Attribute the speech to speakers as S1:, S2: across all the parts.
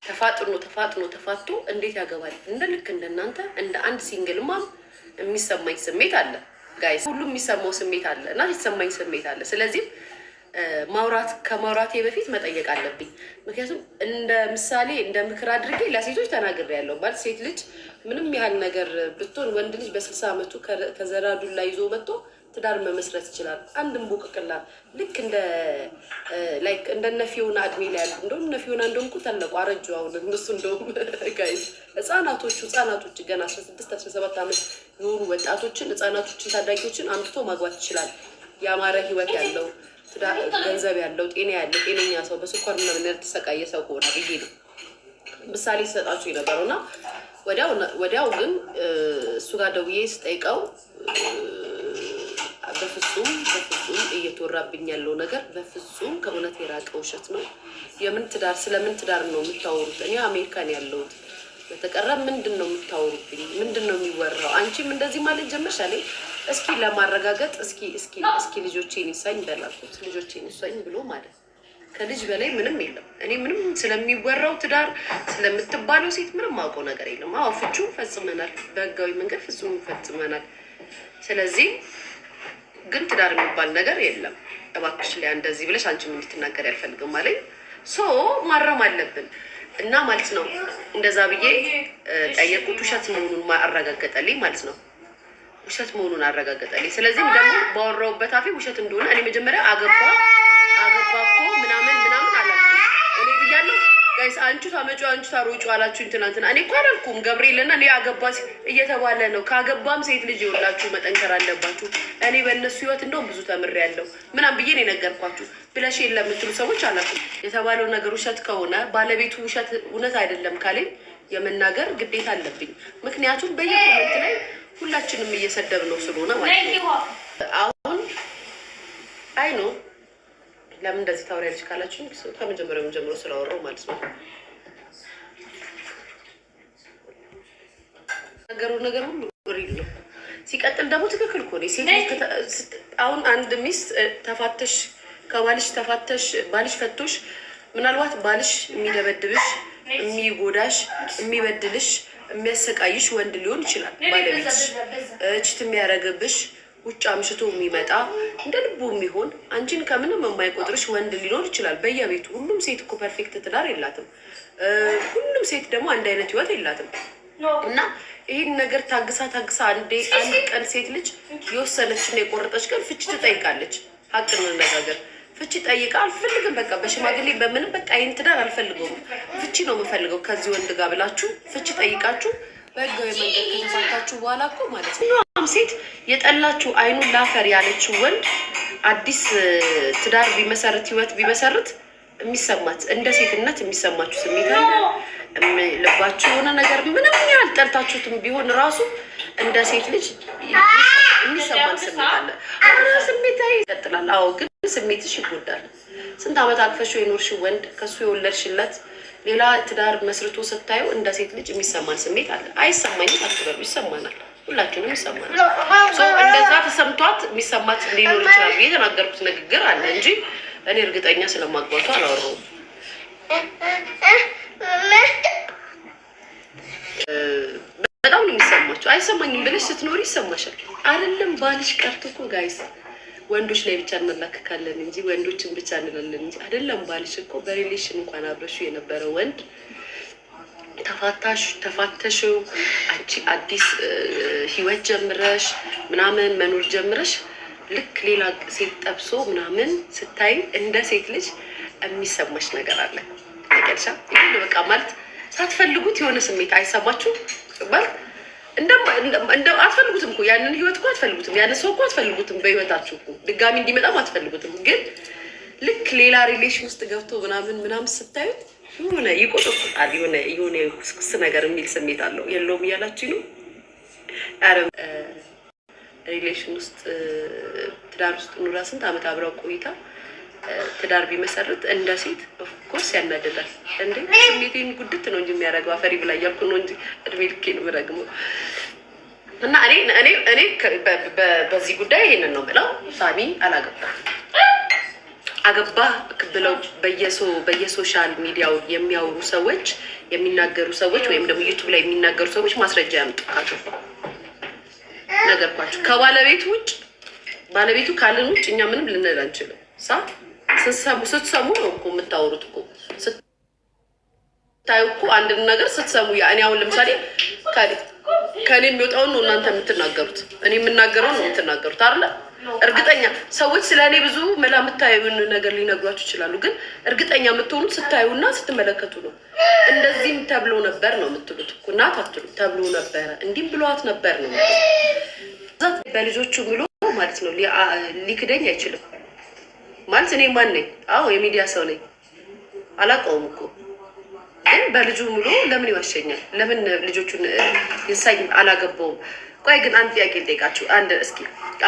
S1: ተፋጥኖ ተፋጥኖ ተፋቶ እንዴት ያገባል? እንደ ልክ እንደናንተ እንደ አንድ single mom የሚሰማኝ ስሜት አለ guys፣ ሁሉም የሚሰማው ስሜት አለ እና የተሰማኝ ስሜት አለ። ስለዚህም ማውራት ከማውራቴ በፊት መጠየቅ አለብኝ። ምክንያቱም እንደ ምሳሌ እንደ ምክር አድርጌ ለሴቶች ተናግሬያለሁ። ማለት ሴት ልጅ ምንም ያህል ነገር ብትሆን ወንድ ልጅ በ60 ዓመቱ ከዘራዱላ ይዞ መጥቶ ትዳር መመስረት ይችላል። አንድ እምቦቅቅላ ልክ እንደ like እንደነ ፊዮና እድሜ ላይ ያሉ፣ እንደውም እነ ፊዮና እንደውም እኮ ተለቁ፣ አረጁ። አሁን እነሱ እንደውም guys ህጻናቶች ገና 16 17 ዓመት የሆኑ ወጣቶችን፣ ህጻናቶችን፣ ታዳጊዎችን አምጥቶ ማግባት ይችላል። ያማረ ህይወት ያለው፣ ገንዘብ ያለው፣ ጤና ያለው፣ ጤነኛ ሰው፣ በስኳር ምናምን ያልተሰቃየ ሰው ከሆነ ብዬ ነው ምሳሌ ሲሰጣችሁ የነበረው። እና ወዲያው ግን እሱ ጋር ደውዬ ስጠይቀው በፍጹም በፍጹም እየተወራብኝ ያለው ነገር በፍጹም ከእውነት የራቀ ውሸት ነው። የምን ትዳር፣ ስለምን ትዳር ነው የምታወሩት? እኔ አሜሪካን ያለሁት፣ በተቀረ ምንድን ነው የምታወሩብኝ? ምንድን ነው የሚወራው? አንቺም እንደዚህ ማለት ጀመርሽ አለኝ። እስኪ ለማረጋገጥ እስኪ ልጆቼን ይሳኝ በላልኩት። ልጆቼን ይሳኝ ብሎ ማለት ከልጅ በላይ ምንም የለም። እኔ ምንም ስለሚወራው ትዳር፣ ስለምትባለው ሴት ምንም አውቀው ነገር የለም። አዎ፣ ፍቹ ፈጽመናል፣ በህጋዊ መንገድ ፍጹም ፈጽመናል። ስለዚህ ግን ትዳር የሚባል ነገር የለም። እባክሽ ሊያ፣ እንደዚህ ብለሽ አንቺም እንድትናገር ያልፈልግም አለኝ። So ማረም አለብን እና ማለት ነው። እንደዛ ብዬ ጠየቅኩት። ውሸት መሆኑን አረጋገጠልኝ ማለት ነው። ውሸት መሆኑን አረጋገጠልኝ። ስለዚህም ደግሞ ባወራሁበት አፌ ውሸት እንደሆነ እኔ መጀመሪያ አገባ አገባ እኮ ምናምን ምናምን አላልኩም። እኔ ብያለሁ guys፣ አንቺ ታመጪው አንቺ ታሮጪው አላችሁኝ ትናንትና። እኔ እኮ አላልኩም። ገብርኤልና እኔ አገባ እየተባለ ነው። ካገባም ሴት ልጅ የወላችሁ መጠንከር አለባችሁ። እኔ በእነሱ ህይወት እንደውም ብዙ ተምሬያለሁ ምናምን ብዬ ነው የነገርኳችሁ። ብለሽ የለም የምትሉ ሰዎች አላልኩም። የተባለው ነገር ውሸት ከሆነ፣ ባለቤቱ ውሸት እውነት አይደለም ካለኝ የመናገር ግዴታ አለብኝ። ምክንያቱም በየ comment ላይ ሁላችንም እየሰደብ ነው ስለሆነ ማለት ነው። አሁን I know ለምን እንደዚህ ታወሪያለሽ ካላችሁ ከመጀመሪያውም ጀምሮ ስላወራው ማለት ነው። ነገሩ ነገር ሁሉ real ነው። ሲቀጥል ደግሞ ትክክል እኮ ነው። ሴት አሁን አንድ ሚስት ተፋተሽ፣ ከባልሽ ተፋተሽ፣ ባልሽ ፈቶሽ፣ ምናልባት ባልሽ የሚደበድብሽ፣ የሚጎዳሽ፣ የሚበድልሽ፣ የሚያሰቃይሽ ወንድ ሊሆን ይችላል። ባለቤትሽ cheat የሚያደርግብሽ፣ ውጭ አምሽቶ የሚመጣ፣ እንደ ልቡ የሚሆን፣ አንቺን ከምንም የማይቆጥርሽ ወንድ ሊኖር ይችላል በየቤቱ። ሁሉም ሴት እኮ perfect ትዳር የላትም። ሁሉም ሴት ደግሞ አንድ አይነት ህይወት የላትም። እና ይህን ነገር ታግሳ ታግሳ አንዴ አንድ ቀን ሴት ልጅ የወሰነችና የቆረጠች ቀን ፍቺ ትጠይቃለች። ሀቅ እንነጋገር። ፍቺ ጠይቃ አልፈልግም፣ በቃ በሽማግሌ በምንም በቃ ይህን ትዳር አልፈልገውም፣ ፍቺ ነው የምፈልገው ከዚህ ወንድ ጋር ብላችሁ ፍቺ ጠይቃችሁ በህጋዊ መንገድ ከተፋታችሁ በኋላ እኮ ማለት ነው ሴት የጠላችሁ፣ አይኑን ላፈር ያለችው ወንድ አዲስ ትዳር ቢመሰርት፣ ህይወት ቢመሰርት የሚሰማት እንደ ሴትነት የሚሰማችሁ ስሜት አለ። ልባችሁ የሆነ ነገር ምንም ያህል ጠልታችሁትም ቢሆን ራሱ እንደ ሴት ልጅ የሚሰማን ስሜት አለ። ኧረ ስሜት ይቀጥላል። አዎ፣ ግን ስሜትሽ ይጎዳል። ስንት ዓመት አቅፈሽው የኖርሽው ወንድ፣ ከሱ የወለድሽለት ሌላ ትዳር መስርቶ ስታዩ እንደ ሴት ልጅ የሚሰማን ስሜት አለ። አይሰማኝም አትበሉ፣ ይሰማናል። ሁላችንም ይሰማናል። እንደዛ ተሰምቷት የሚሰማት ሊኖር ይችላል ብዬ የተናገርኩት ንግግር አለ እንጂ እኔ እርግጠኛ ስለማግባቱ አላወራሁም። በጣም ነው የሚሰማቸው። አይሰማኝም ብለሽ ስትኖሪ ይሰማሻል። አይደለም ባልሽ ቀርቶ እኮ guys፣ ወንዶች ላይ ብቻ እንላክካለን እንጂ፣ ወንዶችን ብቻ እንላለን እንጂ፣ አይደለም ባልሽ እኮ በ relation እንኳን አብረሽው የነበረ ወንድ ተፋታሽ፣ ተፋተሽው፣ አንቺ አዲስ ህይወት ጀምረሽ ምናምን መኖር ጀምረሽ ልክ ሌላ ሴት ጠብሶ ምናምን ስታይ እንደ ሴት ልጅ የሚሰማሽ ነገር አለ። ነገርሻ ይሁን በቃ ማለት ሳትፈልጉት የሆነ ስሜት አይሰማችሁ? ማለት እንደ አትፈልጉትም እኮ፣ ያንን ህይወት እኮ አትፈልጉትም፣ ያንን ሰው እኮ አትፈልጉትም፣ በህይወታችሁ እኮ ድጋሚ እንዲመጣም አትፈልጉትም። ግን ልክ ሌላ relation ውስጥ ገብቶ ምናምን ምናምን ስታዩት የሆነ ይቆጠቁጣል፣ የሆነ ኩስኩስ ነገር የሚል ስሜት አለው። የለውም እያላችሁ ነው። ኧረ relation ውስጥ፣ ትዳር ውስጥ ኑራ፣ ስንት ዓመት አብረው ቆይታ ትዳር ቢመሰርት እንደ ሴት of course ያናድዳል። እንዴ ስሜቴን ጉድት ነው እንጂ የሚያደርገው፣ አፈሪ ብላ እያልኩ ነው እንጂ እድሜ ልኬን የምረግመው። እና እኔ በዚህ ጉዳይ ይሄንን ነው የምለው። ሳሚ አላገባም። አገባ ብለው በየ social media ው የሚያወሩ ሰዎች፣ የሚናገሩ ሰዎች ወይም ደግሞ YouTube ላይ የሚናገሩ ሰዎች ማስረጃ ያምጡ። ካገባ ነገርኳቸው። ከባለቤቱ ውጭ፣ ባለቤቱ ካልን ውጭ እኛ ምንም ልንል አንችልም። ሳ ስትሰሙ ነው እኮ የምታወሩት እኮ፣ ስታዩ እኮ አንድን ነገር ስትሰሙ። እኔ አሁን ለምሳሌ ከእኔ የሚወጣውን ነው እናንተ የምትናገሩት፣ እኔ የምናገረውን ነው የምትናገሩት አይደለ? እርግጠኛ ሰዎች ስለ እኔ ብዙ መላምታዊውን ነገር ሊነግሯችሁ ይችላሉ። ግን እርግጠኛ የምትሆኑት ስታዩና ስትመለከቱ ነው። እንደዚህም ተብሎ ነበር ነው የምትሉት እኮ፣ እናት አትሉ፣ ተብሎ ነበረ፣ እንዲህም ብሏት ነበር ነው። በልጆቹ ብሎ ማለት ነው ሊክደኝ አይችልም። ማለት እኔ ማን ነኝ? አዎ የሚዲያ ሰው ነኝ። አላውቀውም እኮ፣ ግን በልጁ ምሎ ለምን ይዋሸኛል? ለምን ልጆቹን ይንሳኝ? አላገባውም። ቆይ ግን አንድ ጥያቄ ልጠይቃችሁ። አንድ እስኪ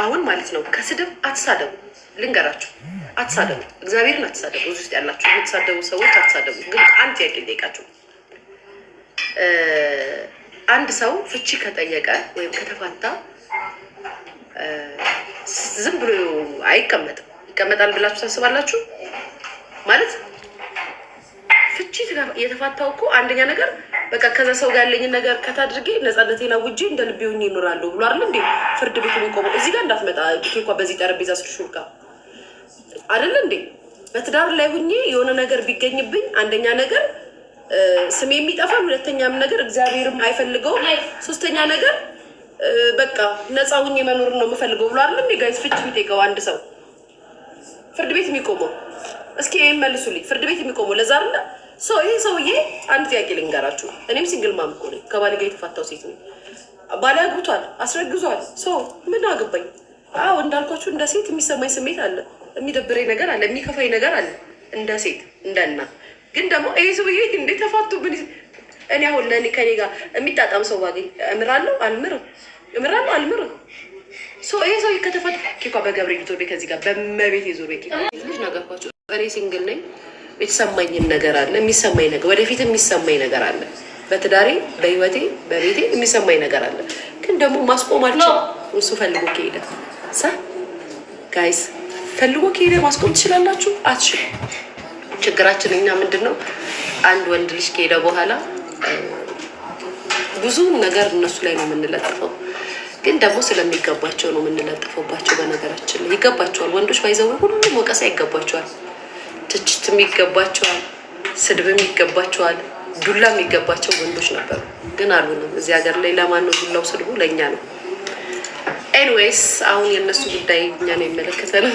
S1: አሁን ማለት ነው ከስድብ አትሳደቡ፣ ልንገራችሁ፣ አትሳደቡ፣ እግዚአብሔርን አትሳደቡ። እዚህ ውስጥ ያላችሁ የምትሳደቡ ሰዎች አትሳደቡ። ግን አንድ ጥያቄ ልጠይቃችሁ። አንድ ሰው ፍቺ ከጠየቀ ወይም ከተፋታ ዝም ብሎ አይቀመጥም። ይቀመጣል ብላችሁ ታስባላችሁ? ማለት ፍቺ የተፋታው እኮ አንደኛ ነገር በቃ ከዛ ሰው ጋር ያለኝን ነገር cut አድርጌ ነፃነቴን አውጄ እንደ ልቤ ሆኜ ይኖራለሁ ብሎ አይደል እንዴ ፍርድ ቤት የሚቆመው? እዚህ ጋር እንዳትመጣ ኬኳ በዚህ ጠረጴዛ ስር ሹልካ አይደል እንዴ? በትዳር ላይ ሁኜ የሆነ ነገር ቢገኝብኝ አንደኛ ነገር ስሜ የሚጠፋል፣ ሁለተኛም ነገር እግዚአብሔርም አይፈልገውም፣ ሶስተኛ ነገር በቃ ነፃ ሁኜ መኖር ነው የምፈልገው ብሎ አይደል እንዴ guys ፍቺ የሚጠይቀው አንድ ሰው ፍርድ ቤት የሚቆመው? እስኪ ይሄን መልሱልኝ። ፍርድ ቤት የሚቆመው ለዛ አይደለ? So ይሄ ሰውዬ፣ አንድ ጥያቄ ልንገራችሁ። እኔም single mom እኮ ነኝ። ከባሌ ጋር የተፋታው ሴት ነኝ። ባሌ አግብቷል፣ አስረግዟል። So ምን አገባኝ? አዎ እንዳልኳችሁ እንደ ሴት የሚሰማኝ ስሜት አለ፣ የሚደብረኝ ነገር አለ፣ የሚከፋኝ ነገር አለ። እንደ ሴት፣ እንደ እናት ግን ደግሞ ይሄ ሰውዬ እንዴ ተፋቱብን። እኔ አሁን ለእኔ ከኔ ጋር የሚጣጣም ሰው ባገኝ እምራለሁ አልምርም? እምራለሁ አልምርም? So ይሄ ሰውዬ ከተፋቱ ኬኳ በገብርኤል ዞር ቤት ከዚህ ጋር በመቤት የዞር ቤት ልጅ ነገርኳቸው። እኔ single ነኝ። የተሰማኝን ነገር አለ፣ የሚሰማኝ ነገር፣ ወደፊት የሚሰማኝ ነገር አለ። በትዳሬ፣ በህይወቴ፣ በቤቴ የሚሰማኝ ነገር አለ። ግን ደግሞ ማስቆም አልችልም። እሱ ፈልጎ ከሄደ ሳ guys ፈልጎ ከሄደ ማስቆም ትችላላችሁ? አትችሉም። ችግራችን እኛ ምንድን ነው? አንድ ወንድ ልጅ ከሄደ በኋላ ብዙ ነገር እነሱ ላይ ነው የምንለጥፈው። ግን ደግሞ ስለሚገባቸው ነው የምንለጥፈባቸው። በነገራችን ላይ ይገባቸዋል። ወንዶች by the way ሁሉም ወቀሳ ይገባቸዋል። ትችትም ይገባቸዋል፣ ስድብም ይገባቸዋል፣ ዱላም ይገባቸው ወንዶች ነበሩ። ግን አልሆነም። እዚህ ሀገር ላይ ለማን ነው ዱላው? ስድቡ ለእኛ ነው። Anyways አሁን የእነሱ ጉዳይ እኛ ነው የሚመለከተን።